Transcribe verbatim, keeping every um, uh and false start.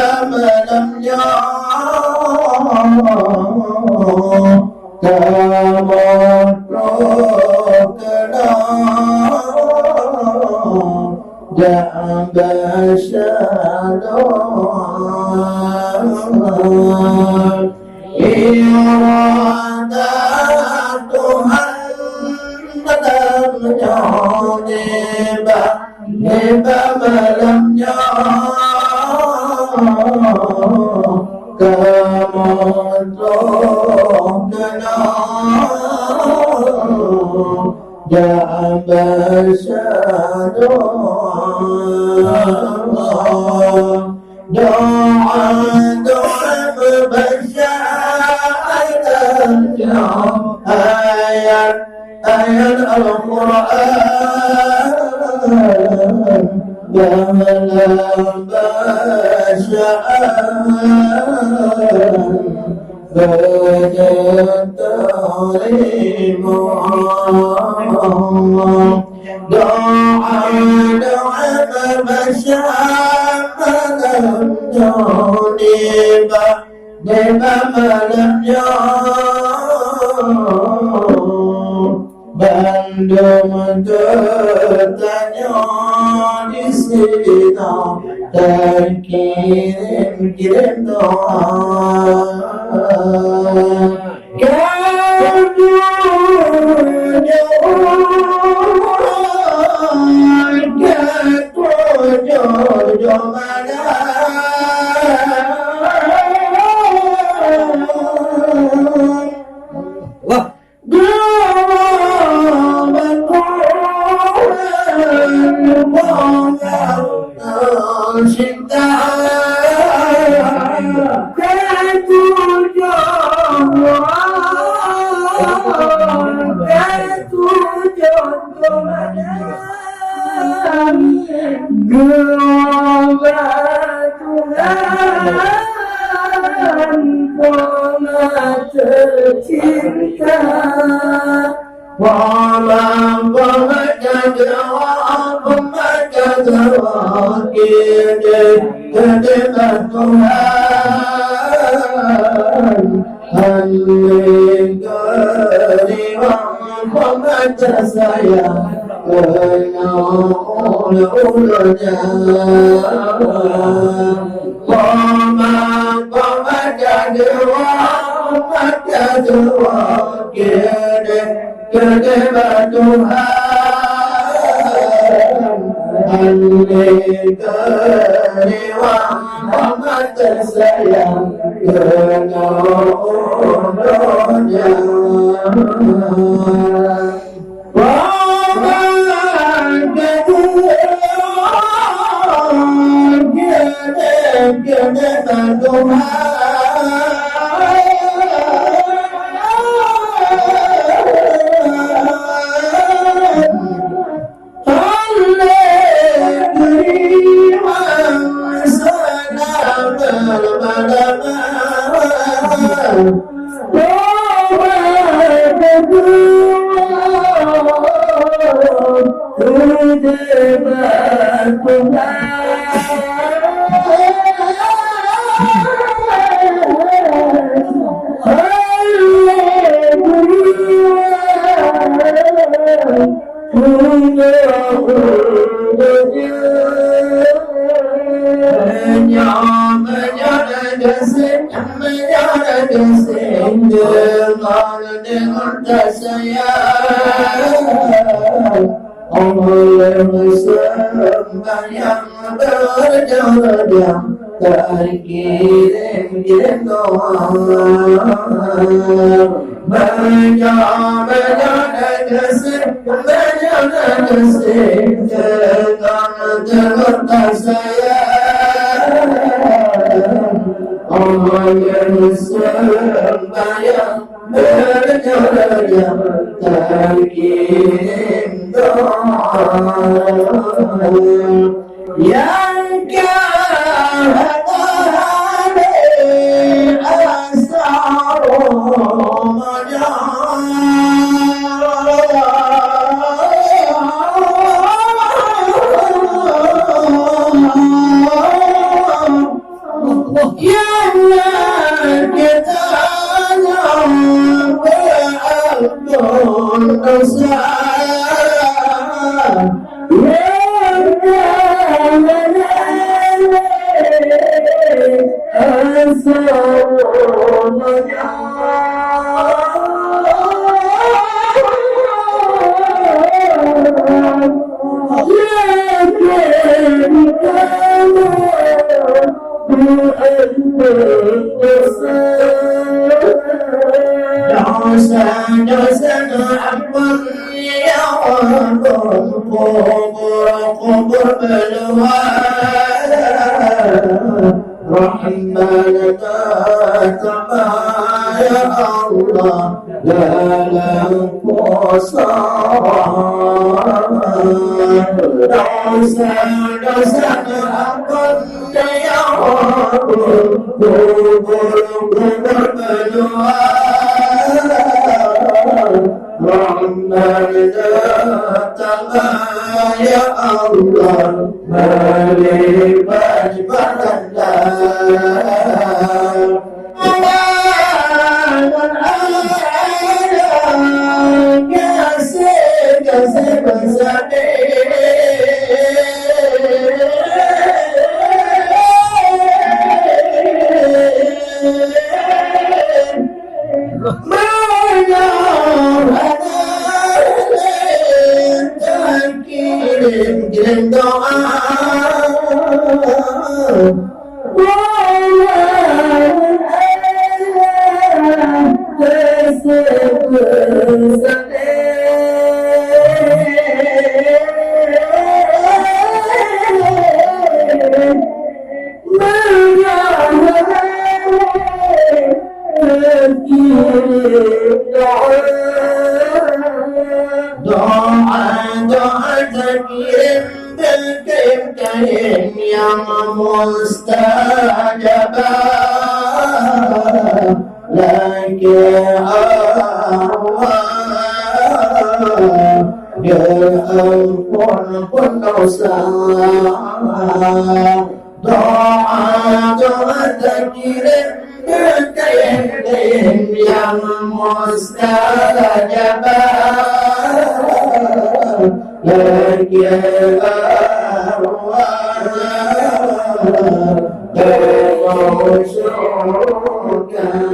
Malam nyoe kamoe troh keunoe jak baca doa. Irada Tuhan malam nyoe nibak, nibak malam nyoe kamoe troh keunoe jak baca doa. Doa, doa baca ayat, ayat, ayat Al-Quran dalam bacaan. Beujeuet teurimong. Doa, doa meubeusa malam nyoe nibak, nibak malam nyoe. Bandum geutanyoe disinoe takirém-kirém doa. Ka tujoh, ka tujoh malam. Wah. Tuhan, Tuhan, Tuhan tercinta. Wala, wala, jaga, wala, jaga, wala, kiri, kiri, Tuhan. Haleluya, Tuhan, sayang, kena ulur-ulurnya. Qama, qama, jaga, qama, jaga, kiri, kiri, Tuhan. Andai keriwang rahmat sayang kena donya. Meunyoe, meunyoe na gasien, meunyoe na gasien deungon, deungon tasayang, Allah lôn seumbahyang berjam-jam, takirém-kirém doa. Meunyoe, meunyoe na gasien, meunyoe na gasien deungon, deungon tasayang, Allah lôn seumbahyang berjam-jam, takirém doa. Nyang ka hana lé asa uroe nyoe. Dosa-dosa ampun ya Allah, kubur-kubur beluha. Rahmat datang ya Allah dalam kuasa. Dosa-dosa ampun ya Allah, kubur-kubur beluha. Rahmat datang ya Allah melipat ganda. Kasih-kasih bersabit. Kirim-kirim doa. Doa-doa takirim, takirim nyang mustajabah. Lagi Allah, ya ampun dosa. Doa-doa takirim, takirim nyang mustajabah. Lagi Allah, dalam syurga.